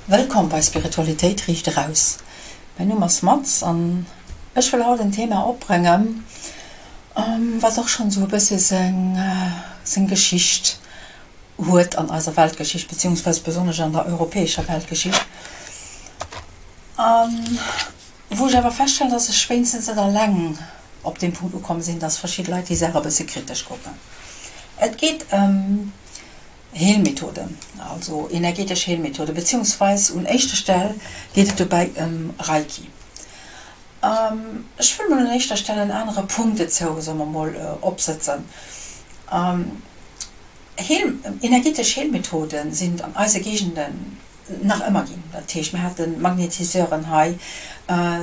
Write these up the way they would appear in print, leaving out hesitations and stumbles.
Wëllkomm bei Spiritualitéit riicht eraus. Mäin Numm ass Mats an ech wëll haut en Thema opbréngen, wat och schonn esou e bësse seng Geschicht huet an eiser Weltgeschicht, beziehungsweise besonnesch an der europäescher Weltgeschicht. An wou ech awer feststellen, dass ech wéinstens net alleng op deem Punkt ukomm sinn, dass verschidde Leit déi Saach e bësse kritesch kucken. Et geet ëm Heelmethoden, also energetesch Heelmethoden, beziehungsweis un éischter Stell geet et dobäi ëm Reiki. Ech wëll mol un éischter Stell en anere Punkt dozou, soe mer mol, opsëtzen. Heel, energetesch Heelmethode sinn an eise Géigenden nach ëmmer ginn. Dat heescht, mir hate Magnetiseuren hei,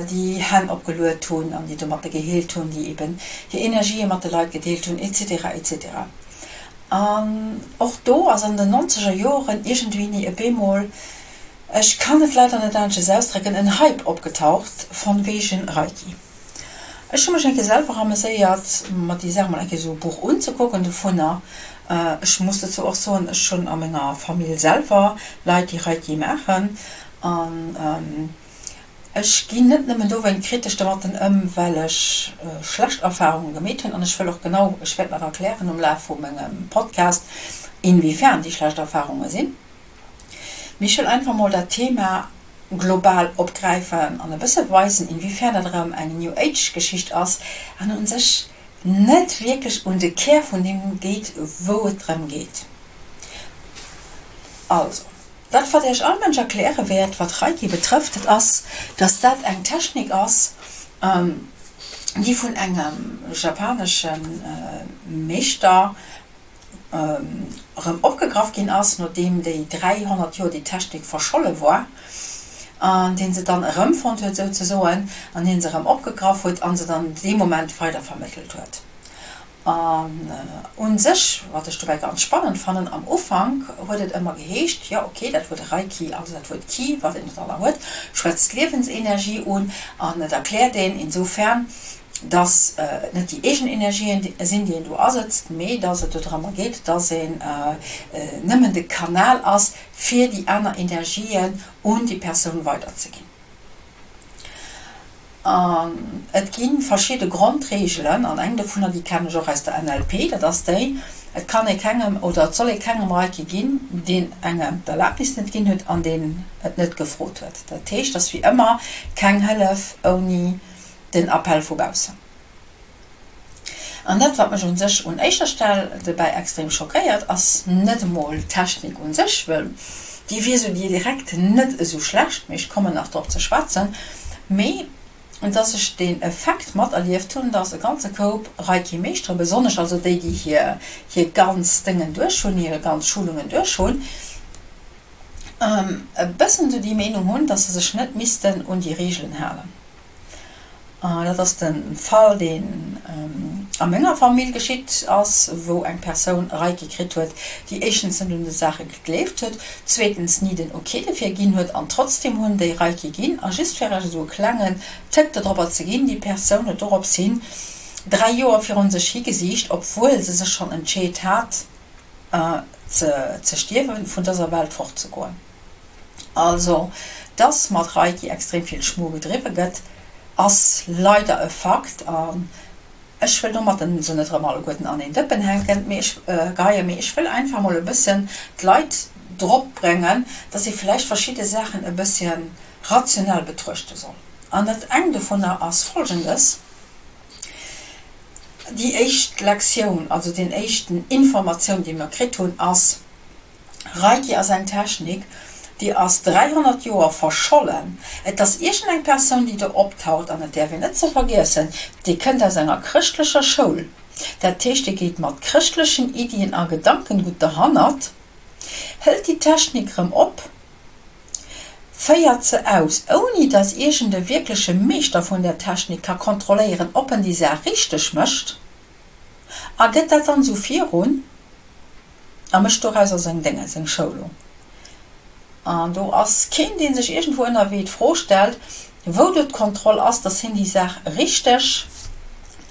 déi Hänn opgeluet hunn an déi domatter geheelt hunn, déi eben hir Energië mat de Leit gedeelt hunn, etc. Etc. An och do ass an den nonzeger Joren iergendwéini e bemol, ech kann et leider net aneschters ausdrécken, en Hype opgetaucht von wegen Reiki. Ech hu mech eng Kéier selwer ameséiert, mer déi Saach mol eng Kéier esou e Buch unzekucken dovunner. Ech muss dozou och soen, ech hunn a menger Famill selwer Leit, déi Reiki maachen an Ech ginn net nëmmen dowéint kritesch domatten ëm, well ech schlecht Erfahrunge gemeet hunn, an ech wëll och genau, ech wäert nach erklären um Laf vu mengem Podcast, inwiefern déi schlecht Erfahrunge sinn, mee ech wëll einfach mol dat Thema global opgräifen an e bësse weisen, inwiefern dat erëm eng New Age Geschicht ass an u sech net wierklech un de Kär vun deem geet, wou et drëm geet. Also. Dat wat Iech all Mënsch erkläre wäert, wat Reiki betrëfft, dat ass, dass dat eng Technik ass, déi vun engem japanesche Meeschter erëm opgegraff ginn ass, nodeem déi 300 Joer déi Technik verscholle war, an dee se dann erëmfonnt huet souzesoen, an hien se erëm opgegraff huet a se dann dee Moment weidervermëttelt huet. An u sech, wat ech dobäi ganz spannend fannen, am Ufank huet et ëmmer geheescht, jo ok, dat Wuert Reiki, also dat Wuert Ki, wat een et aller huet, schwätzt d'Liewensenergie un an et erkläert een insofern, dass et net déi eegen Energien sinn, déi een do asëtzt, mee dass et dodrëmmer geet, dass een nëmmen de Kanal ass, fir déi aner Energien un déi Persoun weiderzeginn. An et gi verschidde Grondreegelen, an eng dovunner, déi kennen ech och aus der NLP, dat ass déi, Et kann ee kengem oder et soll ee kengem Reiki ginn, deen engem d'Erlaabnis net ginn huet an deen et net gefrot huet. Dat heescht, et ass wéi ëmmer keng Hëllef ouni den Appell vu baussen. An dat, wat mech un sech un éischter Stell dobäi extrem schockéiert, ass net emol d'Technik un sech, wëll déi wier esou direkt net esou schlecht, mee ech kommen nach drop ze schwätzen, mee dass ech deen Effekt materlieft hunn, dass e ganze Koup Reiki-Meeschteren, besonnesch also déi, déi hir hir ganz Déngen duerch hunn, hir ganz Schulungen duerch hunn, e bëssen esou déi Meenung hunn, dass se sech net missten un déi Reegelen halen. Dat ass de Fall, deen a menger Famill geschitt ass, wou eng Persoun Reiki kritt huet, déi éischtens net un de Saache gegleeft huet, zweetens ni den Ok dofir ginn huet an trotzdem hunn déi Reiki ginn. A just fir Iech esou e klengen Tëpp dodropper ze ginn, déi Persoun huet dorops hin 3 Joer virun sech higesicht, obwuel se sech schonn entscheet hat ze stierwen, vun dëser Welt fortzegoen. Also, dass mat Reiki extrem vill Schmu gedriwwe gëtt, ass leider e Fakt. An ech wëll domatten se net erëm alleguerten an een Dëppen hänken, mee ech geheien, mee ech wëll einfach mol e bëssen d'Leit drop bréngen, dass ee vläicht verschidde Saachen e bësschen rationell betruechte soll. An dat eng dovunner ass Folgendes, Déi éischt Lektioun, also deen éischten Informatioun, déi mer kritt hunn, ass, Reiki ass eng Technik, déi ass 300 Joer verschollen. Et ass iergendeng Persoun, déi do optaucht, an et däerf een net ze vergiessen, déi kënnt aus enger chrëschtlecher Schoul. Dat heescht, déi geet mat chrëschtlechen Iddien a Gedankengutt derhannert, hëlt déi Technik erëm op, féiert se aus, ouni datt iergend e wierkleche Meeschter vun där Technik ka kontrolléieren, ob en déi Saach richteg mécht, a gëtt dat dann esou virun. A mécht dorauser seng Dénge, seng Schoulung. An do ass keen, dee sech iergendwou ënnerwee d'Fro stellt, wou do d'Kontroll ass, dass hien déi Saach richteg.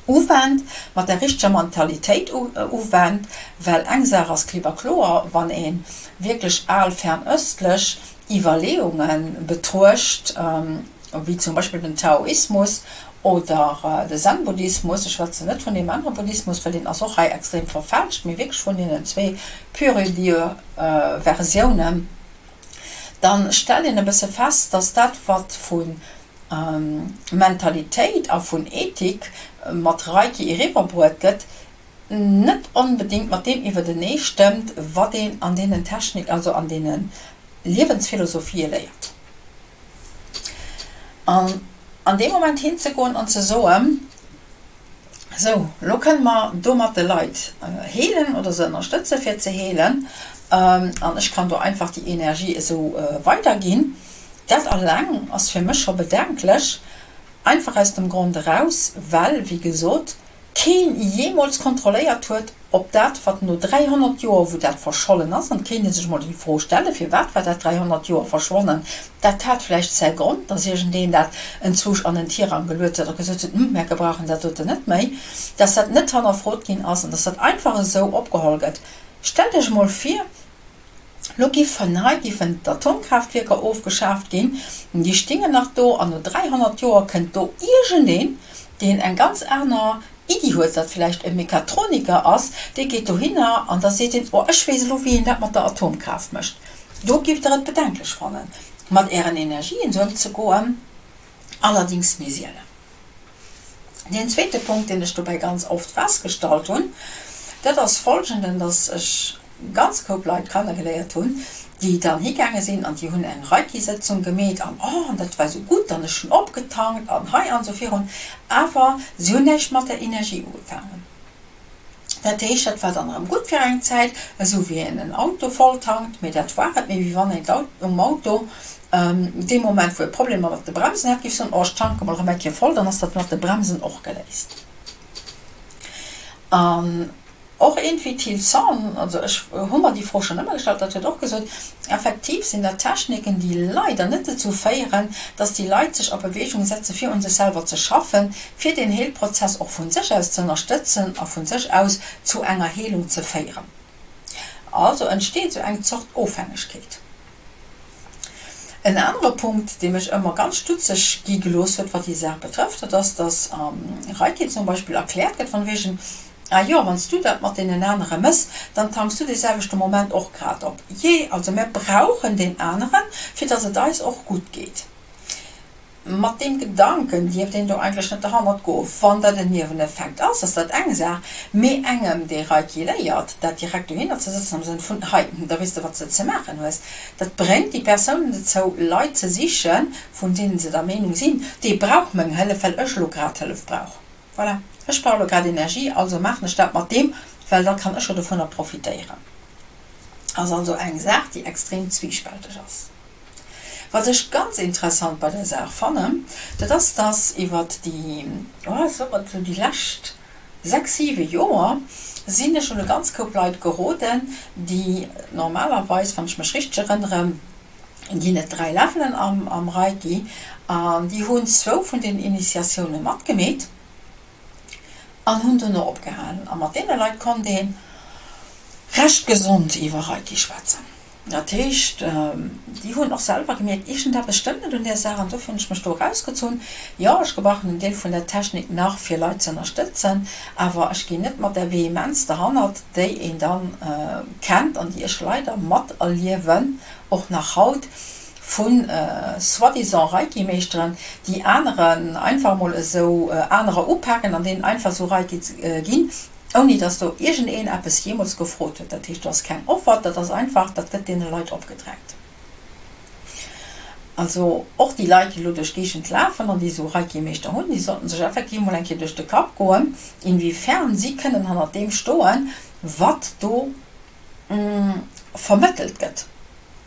Uwennt, mat der richteger Mentalitéit uwennt, well eng Saach ass klipp a kloer, wann ee wierklech al fernöstlech Iwwerleeunge betruecht, wéi zum Beispill den Taoismus oder de Zen-Buddhismus, ech schwätzen net vun deem anere Buddhismus, well deen ass och hei extrem verfälscht, mee wierklech vun deenen zwee pur et dure Versiounen, da stellt een e bësse fest, dass dat wat vu Mentalitéit a vun Ethik mat Reiki eriwwerbruet gëtt, net onbedéngt mat deem iwwertenee stëmmt, wat een an deenen Technik, also an deene Liewensphilosophie léiert. An an deem Moment hinzegoen an ze soen, Sou, elo kënne mer domat de Leit heelen oder se ënnerstëtze fir ze heelen, an ech kann do einfach déi Energie esou weiderginn, dat alleng ass fir mech scho bedenklech, einfach aus dem Grond eraus, well, wéi gesot, keen jeemools kontrolléiert huet, ob dat, wat no 300 Joer, wou dat verschollen ass, an et kéint ee sech emol déi Fro stellen, firwat war dat 300 Joer verschwonnen, dat hat vläicht säi Grond, dass iergendeen dat enzwousch an en Tirang geluet huet a gesot huet, Hm, mär gebrauchen dat doten net méi, dass dat net hannerfrot ginn ass an dass dat einfach esou opgeholl gëtt. Stellt Iech emol vir, Lo giffen hei giffen d'Atomkraaftwierker ofgeschaaft ginn, déi stingen nach do, an no 300 Joer kënnt do iergendeen, deen eng ganz aner Iddi huet, wat vläicht e Mechatroniker ass, dee geet dohinner an da seet deen, oh ech weess elo wéi een dat mat der Atomkraaft mécht. Do giff der et bedenklech fannen, mat ären Energien esou ëmzegoen, allerdings méi sielen. Deen zweete Punkt, deen ech dobäi ganz oft festgestallt hunn, dat ass folgenden, dass ech e ganze Koup Leit kannegeléiert hunn, déi dann higaange sinn an déi hunn eng Reiki-Sëtzung gemeet an, oh, an dat war esou gutt an ech hunn opgetankt an hei an esou virun, awer si hunn näischt mat der Energie ugefaangen. Dat heescht, dat war dann erëm gutt fir eng Zäit, esou wéi een en Auto voll tankt, mee dat war et. Mee wéi wann een um Auto dee Moment, wou e Problemer mat de Bremsen hat, géif soen, oh ech tanke mol erëm eng Kéier voll, dann ass dat mat de Bremsen och geléist. An och eent wéi Tilson, also ech hu mer déi Fro schonn ëmmer gestallt, dat huet och gesot, effektiv sinn dat Techniken, déi leider net dozou féieren, dass déi Leit sech a Bewegung setze fir un sech selwer ze schaffen, fir den Heelprozess och vun sech aus ze ënnerstëtzen a vun sech aus zu enger Heelung ze féieren. Also entsteet sou eng Zort Ofhängegkeet. En anere Punkt, dee mech ëmmer ganz stutzeg gi gelooss huet, wat déi Saach betrëfft, dat ass, dass am Reiki zum Beispill erkläert gëtt, von wegen, Ah jo, wann s du dat mat deenen anere mëss, dann tanks du dee selwechte Moment och grad op. Jee, also mär brauchen deen aneren, fir dass et eis och gutt geet. Mat deem Gedanken dierft een do eigentlech net derhannert goen. Wann dat en Nieweneffekt ass, ass dat eng Saach, mee engem, dee Reiki léiert, dat direkt dohinner ze sëtzen am Sënn vun, hei, da weess de wat s de ze maachen hues, dat bréngt déi Persounen dozou, Leit ze sichen, vun deenen se der Meenung sinn, dee brauch meng Hëllef, well ech elo grad Hëllef brauch. Voilà, ech brauch elo grad Energie, also maachen ech dat mat deem, well da kann ech jo dovunner profitéieren. Ass also eng Saach, déi extrem zwiispälteg ass. Wat ech ganz interessant bei der Saach fannen, dat ass, dass iwwert déi, oh, soe mer esou déi lescht sechs, siwe Joer sinn ech un e ganz Koup Leit geroden, déi normalerweis, wann ech mech richteg erënnere, ginn et dräi Levelen am Reiki, an déi hunn zwou vun den Initiatioune matgemeet. An hunn dono opgehalen. A mat deene Leit konnt ee recht gesond iwwer Reiki schwätzen. Dat heescht, déi hunn och selwer gemierkt, iergendeppes stëmmt net un där Saach an dofir hunn ech mech do erausgezunn. Jo, ech gebrauchen en Deel vun der Technik nach, fir Leit ze ënnerstëtzen, awer ech ginn net mat där Vehemenz derhannert, déi een da kennt an déi ech leider materliewen, och nach haut, vu soi-disant Reiki-Meeschteren, déi aneren einfach emol esou anerer upaken an deenen einfach esou Reiki ginn, ouni dass do iergendeen eppes jeemools gefrot huet. Dat heescht, do ass keng Offert, dat ass einfach, dat gëtt deene Leit opgedrängt. Also och déi Leit, déi elo duerch d'Géigend lafen an déi esou Reiki-Meeschter hunn, déi sollten sech effektiv emol eng Kéier duerch de Kapp goen, inwiefern si kënnen hannert deem stoen, wat do vermëttelt gëtt.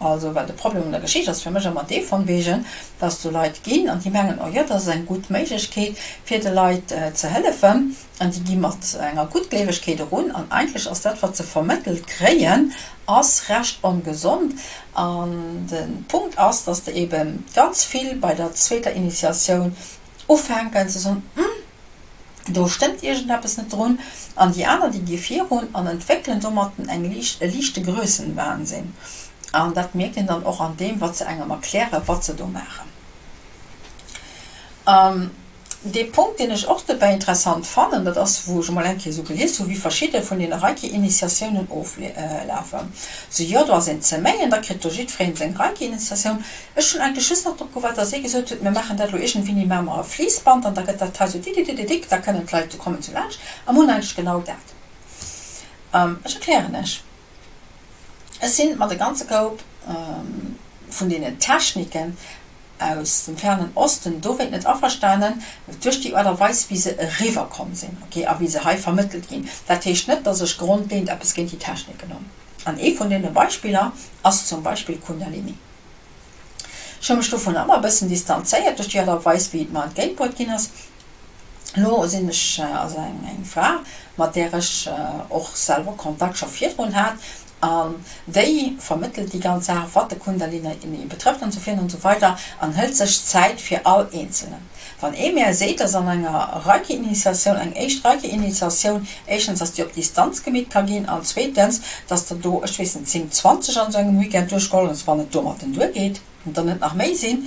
Also, well de Problem un der Geschicht ass fir mech ëmmer dee von wegen, dass do Leit ginn an déi mengen, oh jo, dat ass eng gutt Méiglechkeet fir de Leit ze hëllefen, an déi gi mat enger Guttgleewegkeet erun an eigentlech ass dat wat se vermëttelt kréien, ass recht ongesond. An de Punkt ass, dass de eben ganz vill bei der zweeter Initiatioun ufänken ze soen, Hm, Do stëmmt iergendeppes net drun. An déi aner, déi gi virun an entwéckelen domatten eng liicht, e liichte Grössenwahnsinn. An dat mierkt een dann och an deem, wat se engem erklären, wat se do maachen. Dee Punkt, deen ech och dobäi interessant fannen, dat ass, wou ech emol eng Kéier esou gelies hu wéi verschidde vun deene Reiki-Initiatiounen oflafen. Sou, jo, do ass een ze méien, da kritt do jiddwereen seng Reiki-Initiatioun. Ech hunn eigentlech just nach drop gewaart, dass ee gesot huet, mir maachen dat elo iergendwéini, maache mer e Fliissband an da gëtt dat hei sou dididididick, da kënnen d'Leit do kommen zu laanscht a mir hunn eigentlech genau dat. Ech erklären lech. Ech sinn mat e ganze Koup vun deenen Techniken aus dem fernen Osten dowéint net averstanen, duerch déi Aart a Weis wéi se eriwwer komm sinn, ok, a wéi se hei vermëttelt ginn. Dat heescht net, dass ech grondleeënd eppes géint déi Techniken hunn. An ee vun deene Beispiller ass zum Beispill Kundalini. Ech hu mech dovun ëmmer e bëssen distanzéiert duerch déi Aart a Weis wéi et mer entgéintbruet ginn ass. Elo sinn ech, also eng Fra, mat där ech och selwer Kontakt scho virdrun hat, an déi vermëttelt déi ganz Saach, wat de Kundalini betrëfft an esou virun an esou weider an hëlt sech Zäit fir all Eenzelnen. Wann ee mär seet, dass an enger Reiki-Initiatioun, eng éischt Reiki-Initiatioun, éischtens, dass déi op Distanz gemeet ka ginn an zweetens, dass der do, ech weess net, 10, 20 an esou engem Weekend duerchgeholl hunn, wann et domatten duergeet, an der net nach méi sinn,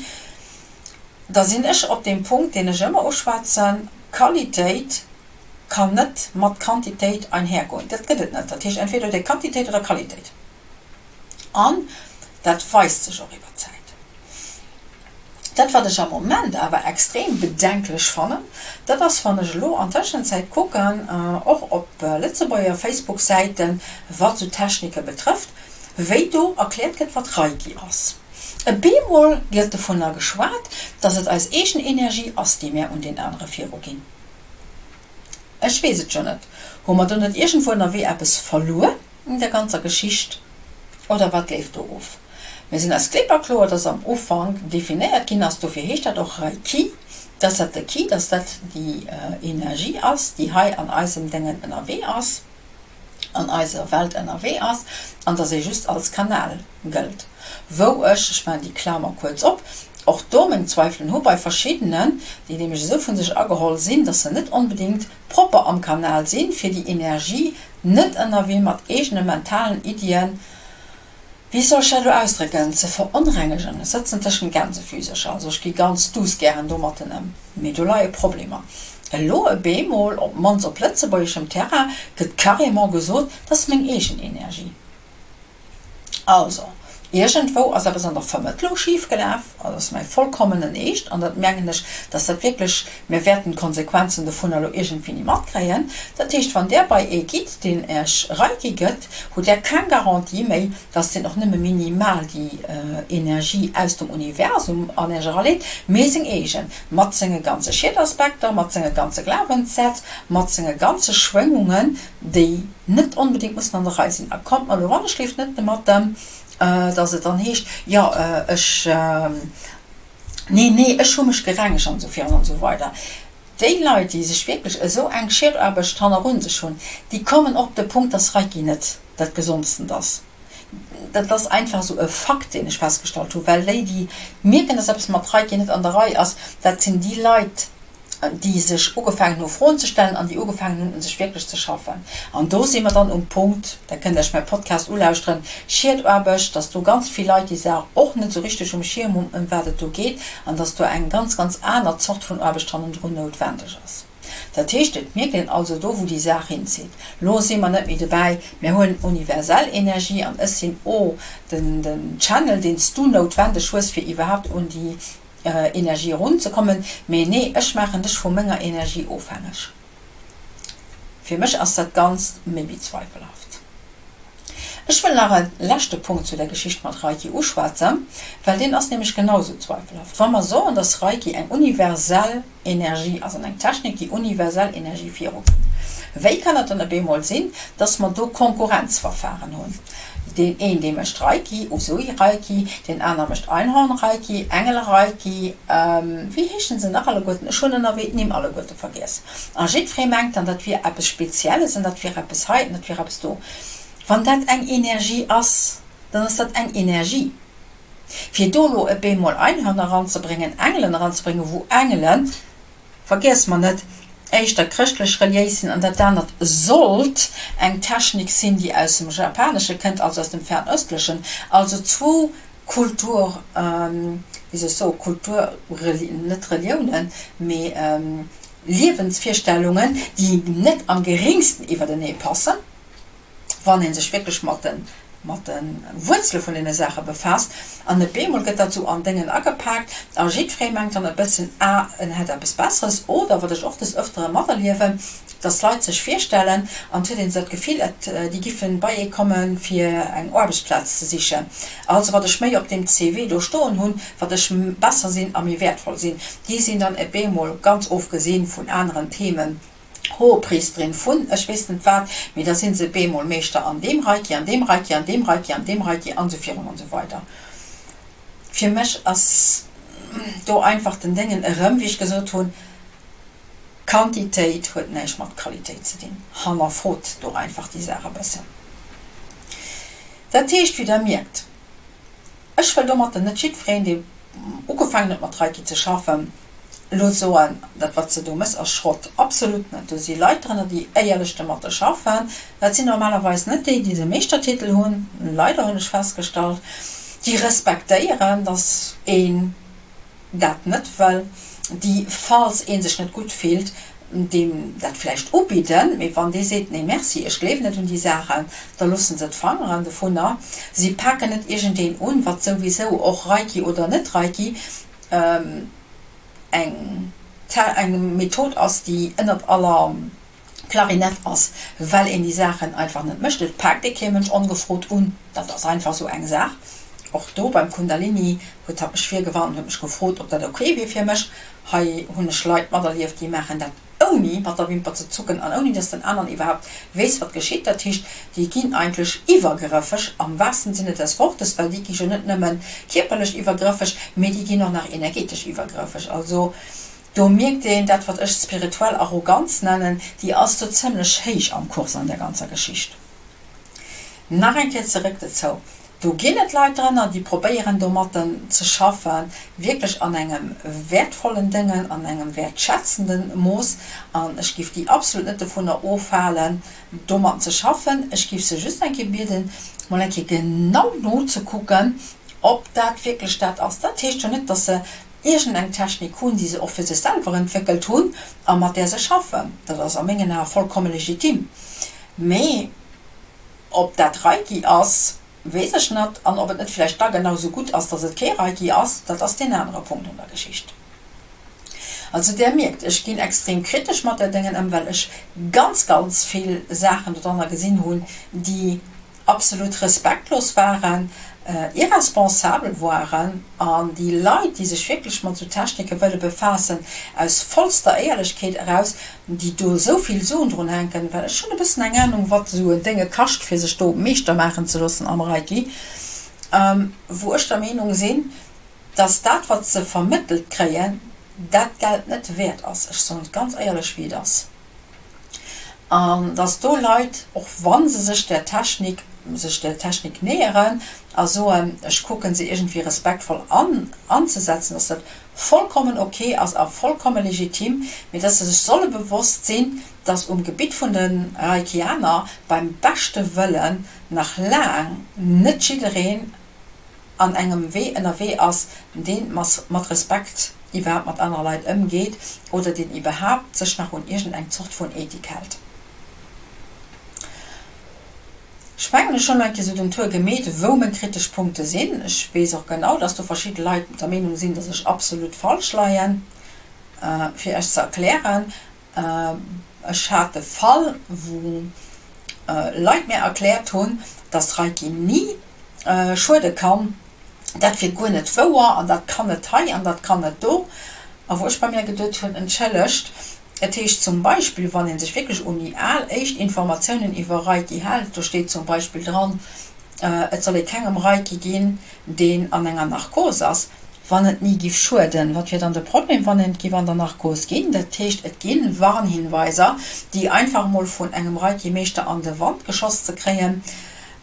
Da sinn ech op deem Punkt, deen ech ëmmer uschwätzen, Qualitéit kann net mat Quantitéit einhergoen. Dat gëtt et net. Dat heescht, entweder huet ee Quantitéit oder Qualitéit. An dat weist sech och iwwer d'Zäit. Dat, wat ech am Moment awer extrem bedenklech fannen, dat ass, wann ech elo an Tëschenzäit kucken, och op Lëtzebuerger Facebook-Säiten, wat esou Technike betrëfft, wéi do erkläert gëtt, wat Reiki ass. E bemol gëtt dovunner geschwat, dass et eis eegen Energie ass, déi mär un deen anere viruginn. Ech weess et jo net. Hu mer do net iergendwou ënnerwee eppes verluer un der ganzer Geschicht? Oder wat leeft do of? Mir sinn eis klipp a kloer, dass am Ufank definéiert ginn ass, dofir heescht dat och Reiki, dass dat de Ki, dass dat déi Energie ass, déi hei an eisem Déngen ënnerwee ass. an eiser Welt ënnerwee ass an dass ee just als Kanal gëllt. Wou ech, ech maachen déi Klamer kuerz op, och do meng Zweifelen hu bei verschiddenen, déi nämlech esou vu sech ageholl sinn, dass se net onbedéngt propper am Kanal sinn, fir déi Energie net ënnerwee mat eegene mentalen Iddien, wéi soll ech dat elo ausdrécken, ze veronrengegen. Ech sëtzen tëschent Gänsefüsercher, also ech gi ganz duuss gären domatten ëm, mee do leie Problemer. Elo e bemol, op d'mannst op lëtzebuergeschem Terrain, gëtt carrément gesot, dat ass meng eegen Energie. Also, iergendwou ass eppes an der Vermëttlung schifgelaf, dat ass mäi vollkommenen Eescht, an dat mengen ech, dass dat wierklech, mir wäerten d'Konsequenzen dovunner elo iergendwéini matkréien. Dat heescht, wann Der bei ee gitt, deen Iech Reiki gëtt, hutt där keng Garantie méi, dass deen och nëmme minimal déi Energie aus dem Universum an Iech eraleet, mee seng eegen, mat senge ganze Schiedaspekter, mat senge ganze Glawenssätz, mat senge ganze Schwéngungen, déi net onbedéngt mussen an der Rei sinn. A kommt mer elo wanneschleeft net mat dem, dass et dann heescht, jo, ech, nee, nee, ech hu mech gerengegt an esou virun an esou weider. Déi Leit, déi sech wierklech esou eng Schietaarbecht hannerun sech hunn, déi kommen och op de Punkt, dass Reiki net dat Gesondstent ass. Dat ass einfach esou e Fakt, deen ech festgestallt hu, well déi, déi mierken, dass eppes mat Reiki net an der Rei ass, dat sinn déi Leit, déi sech ugefaangen hu Froen ze stellen an déi ugefaangen hunn, un sech wierklech ze schaffen. An do si mer dann um Punkt, da kënnt Iech mäi Podcast ulauschteren, Schietaarbecht, dass do ganz vill Leit déi Saach och net esou richteg um Schierm hunn, ëm wat et do geet, an dass do eng ganz, ganz aner Zort vun Aarbecht hannendrun noutwendeg ass. Dat heescht, et mierkt een also do, wou déi Saach hinzitt. Lo si mer net méi dobäi, mir huelen universell Energie an ech sinn o den, den Channel, deen s du noutwendeg hues, fir iwwerhaapt un déi Energie erunzekommen, mee nee, ech maachen dech vu menger Energie ofhängeg. Fir mech ass dat Ganzt méi wéi zweifelhaft. Ech wëll nach e leschte Punkt zu der Geschicht mat Reiki uschwätzen, well deen ass nämlech genau sou zweifelhaft. Wa mer soen, dass Reiki eng universell Energie ass an eng Technik, déi universell Energie virugëtt, wéi kann et dann op eemol sinn, dass mer do Konkurrenzverfahren hunn? Deen een, dee mécht Reiki, Usui Reiki, deen aner mécht Einhorn Reiki, Engel Reiki, wéi heeschen se nach alleguerten? Ech hunn ënnerwee d'Nimm alleguerte vergiess. A jiddweree mengt dann, dat wier eppes Spezielles an dat wier eppes hei an dat wier eppes do. Wann dat eng Energie ass, dann ass dat eng Energie. Fir do elo e bemol Einhörner eranzebréngen, Engelen eranzebréngen, wou Engelen, vergiesse mer net! éischter chrëschtlech-reliéis sinn an dat anert sollt eng Technik sinn, déi aus dem Japanesche kënnt, also aus dem Fernöstlechen, also zwou Kultur, wéi soll ech soen, Kultur, net Reliounen, mee Liewensvirstellungen, déi net am geréngsten iwwertenee passen. wann ee sech wierklech mat de mat de Wuerzele vun deene Saache befaasst, an op eemol gëtt dat esou an Déngen agepaakt a jiddweree mengt dann e bëssen, ah, en hätt eppes Besseres, oder wat ech och des Ëftere materliewen, dass Leit sech virstellen, an et huet een esou dat Gefill, et déi giffen bei ee komme fir eng Aarbechtsplaz ze sichen, also wat ech méi op deem CV do stoen hunn, wat ech besser sinn a méi wäertvoll sinn, déi sinn dann op eemol, ganz ofgesi vun aneren Themen, Hohepriesterin vun ech weess net wat, mee da sinn se bemol Meeschter an deem Reiki, an deem Reiki, an deem Reiki, an deem Reiki an esou virun an esou weider. Fir mech ass do einfach den Déngen erëm, wéi ech gesot hunn, Quantitéit huet näischt mat Qualitéit ze dinn. Hannerfrot do einfach déi Saach e bëssen. Dat heescht, wéi der mierkt, Ech wëll domatter net jiddwereen, dee ugefaangen huet mat Reiki ze schaffen, elo soen, dat wat s de do mëss ass Schrott. Absolut net. Do si Leit drënner, déi éierlech domatter schaffen. Dat sinn normalerweis net déi, déi de Meeschtertitel hunn, leider hunn ech festgestallt, déi respektéieren, dass een dat net wëll, déi, falls ee sech net gutt fillt, deem dat vläicht ubidden, mee wann dee seet, nee merci, ech gleewen net un déi Saachen, da loosse se d'Fangeren dovunner. Si paken net iergendeen un, wat souwisou, och Reiki oder net Reiki, eng eng Method ass, déi ënnert aller Klarinett ass, well een déi Saachen einfach net mécht. Et paakt ee kee Mënsch ongefrot un, dat ass einfach esou eng Saach. Och do beim Kundalini huet hatt mech virgewarnt, huet mech gefrot, ob dat ok wier fir mech. Hei hunn ech Leit materlieft, déi maachen dat ouni mat der Wimper ze zucken an ouni dass den aneren iwwerhaapt weess, wat geschitt. Dat heescht, déi ginn eigentlech iwwergrëffeg am wahrsten Sinne des Wortes, well déi gi jo net nëmme kierperlech iwwergrëffeg, mee déi ginn och nach energetesch iwwergrëffeg. Also do mierkt een, dat wat ech spirituell Arroganz nennen, déi ass do zëmlech héich am Kurs an där ganzer Geschicht. Nach eng Kéier zeréck dozou, Do ginn et Leit drënner, déi probéieren domatten ze schaffen, wierklech an engem wäertvollen Dëngen, an engem wäertschätzenden Mooss. An ech giff déi absolut net dovunner ofhalen, domatten ze schaffen. Ech giff se just eng Kéier bieden, mol eng Kéier genau nozekucken, ob dat wierklech dat ass. Dat heescht jo net, dass se iergend eng Technik hunn, déi se och fir sech selwer entwéckelt hunn a mat där se schaffen. Dat ass a mengen Ae vollkomme legitim. Mee Ob dat Reiki ass, weess ech net, an ob et net vläicht da genau sou gutt ass, dass et kee Reiki ass, dat ass deen anere Punkt an der Geschicht. Also där mierkt, ech ginn extrem kritesch mat där Déngen ëm, well ech ganz, ganz vill Saachen dodranner gesinn hunn, déi absolut respektlos waren, irresponsabel waren an déi Leit, déi sech wierklech mat sou Technike wëlle befaassen, aus vollster Éierlechkeet eraus, déi do esou vill Suen drun hänken, well ech hunn e bëssen eng Ahnung, wat esou en Dénge kascht, fir sech do Meeschter maachen ze loossen am Reiki, wou ech der Meenung sinn, dass dat, wat se vermëttelt kréien, dat Geld net wäert ass. Ech soen et ganz éierlech, wéi et ass. An dass do Leit, och wa se sech där Technik, sech där Technik näheren a soen, ech kucke se iergendwéi respektvoll an, anzesetzen, dass dat vollkommen ok ass a vollkomme legitim, mee dass se sech solle bewosst sinn, dass um Gebitt vun de Reikianer beim beschte Wëllen nach laang net jiddereen an engem Wee ënnerwee ass, dee mat Respekt iwwerhaapt mat anere Leit ëmgeet oder deen iwwerhaapt sech nach un iergend eng Zort vun Ethik hält. Ech mengen, ech hunn elo eng Kéier esou den Tour gemeet, wou meng kritesch Punkte sinn. Ech weess och genau, dass do verschidde Leit der Meenung sinn, dass ech absolut falsch leien. Fir Iech ze erklären, Ech hat de Fall, wou Leit mir erkläert hunn, dass Reiki ni schuede kann, dat wier guer net wouer an dat kann net hei an dat kann net do. A wou ech bei mir geduet hunn, Entschëllegt, et heescht zum Beispill, wann ee sech wierklech un déi al éischt Informatiounen iwwer Reiki hält, do steet zum Beispill dran, et soll ee kengem Reiki ginn, deen an enger Narkos ass, wann et ni giff schueden. Wat wier dann de Problem, wann een et giff an der Narkos ginn? Dat heescht, et gi Warnhinweiser, déi einfach emol vun engem Reiki-Meeschter an de Wand geschoss ze kréien,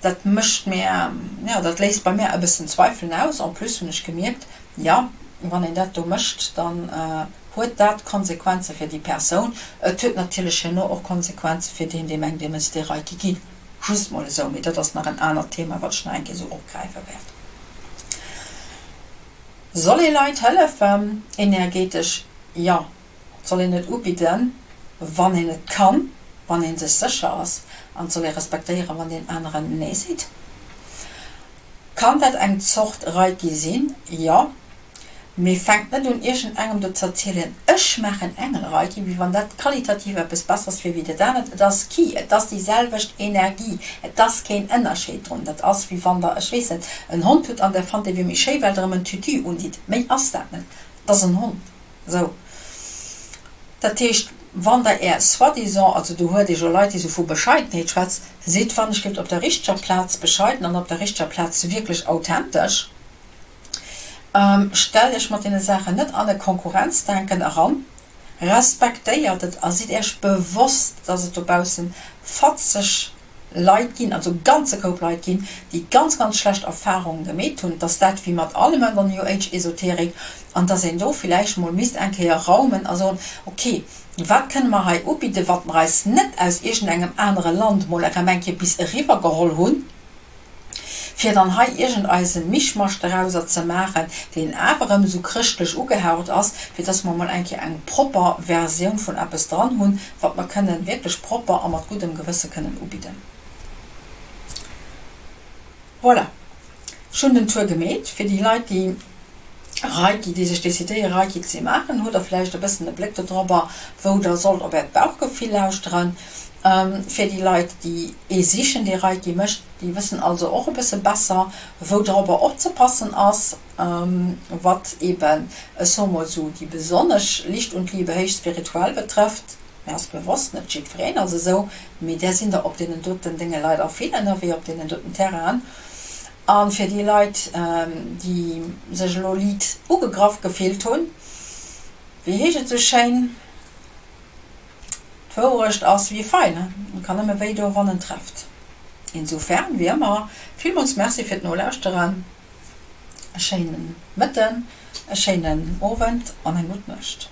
dat mécht mir, jo, dat léisst bei mir e bëssen Zweifelen aus. En plus hunn ech gemierkt, jo, wann een dat do mécht, da. huet dat Konsequenze fir déi Persoun. Et huet natierlech herno och Konsequenze fir deen, deem engem deem es dee Reiki ginn. Just mol esou, mee dat ass nach en anert Thema, wat ech nach eng Kéier esou opgräife wäert. Soll ee Leit hëllefen energetesch? Jo, et soll een et ubidden, wann een et kann, wann ee sech sécher ass, an et soll ee respektéieren, wann deen aneren Nee seet. Kann dat eng Zort Reiki sinn? Jo. Mee fänkt net un iergendengem do ze erzielen, ech maachen Engelreiki, wéi wann dat qualitativ eppes Besseres wier wéi dat anert. Et ass Ki, et ass déi selwecht Energie, et ass keen Ënnerscheed drun. Dat ass wéi wann der, ech weess net, en Hond hutt an der fannt dee wier méi schéi well der em en Tütü unditt. Méi ass dat net. Et ass en Hond. Sou. Dat heescht, wann der är soi-disant, also do huet ee jo Leit déi sou vu Bescheidenheet schwätzen, sidd wann ech gelift op der richteger Plaz bescheiden an op der richteger Plaz wierklech authentesch. Stellt Iech mat deene Saachen net an e Konkurrenzdenken eran, respektéiert et a sidd Iech bewosst, dass et dobaussen fatzeg Leit ginn, also ganze Koup Leit ginn, déi ganz, ganz schlecht Erfahrungen gemeet hunn, dass dat wéi mat allem an der New Age Esoterik, an dass een do villäicht mol misst eng Kéier raumen a soen, ok, wat kënne mer hei ubidden, wat mer eis net aus iergendengem anere Land mol erëm eng Kéier bis eriwwer geholl hunn, fir dann hei iergendeisen Mischmasch dorauser ze maachen, deen awer erëm esou chrëschtlech ugehaucht ass, fir dass mer emol eng Kéier eng propper Versioun vun eppes dran hunn, wat mer kënnen wierklech propper a mat guddem Gewësse kënnen ubidden. Voilà, ech hunn den Tour gemeet. Fir déi Leit, déi Reiki, déi sech decidéieren, Reiki ze maachen, hutt Der vläicht e bëssen e Bléck dodrobber, wou Der sollt op Äert Bauchgefill lauschteren. Fir déi Leit, déi ee sichen, dee Reiki mécht, déi wëssen also och e bësse besser, wou dorobber opzepassen ass, wat eben, ech soe mol esou, déi besonnesch Licht und Liebe héich spirituell betrëfft. Mir ass bewosst, net jiddwereen ass esou, mee där sinn der op deenen doten Dénge leider vill ënnerwee, op deenen doten Terrainen. A fir déi Leit, déi sech elo liit ugegraff gefillt hunn, wéi heescht et esou schéin? D'Wourecht ass wéi e Feil, en kann nëmme wéi do wann en trefft. Insofern, wéi ëmmer, villmools Merci fir d'Nolauschteren, e schéinen Mëtten, e schéinen Owend an eng gutt Nuecht.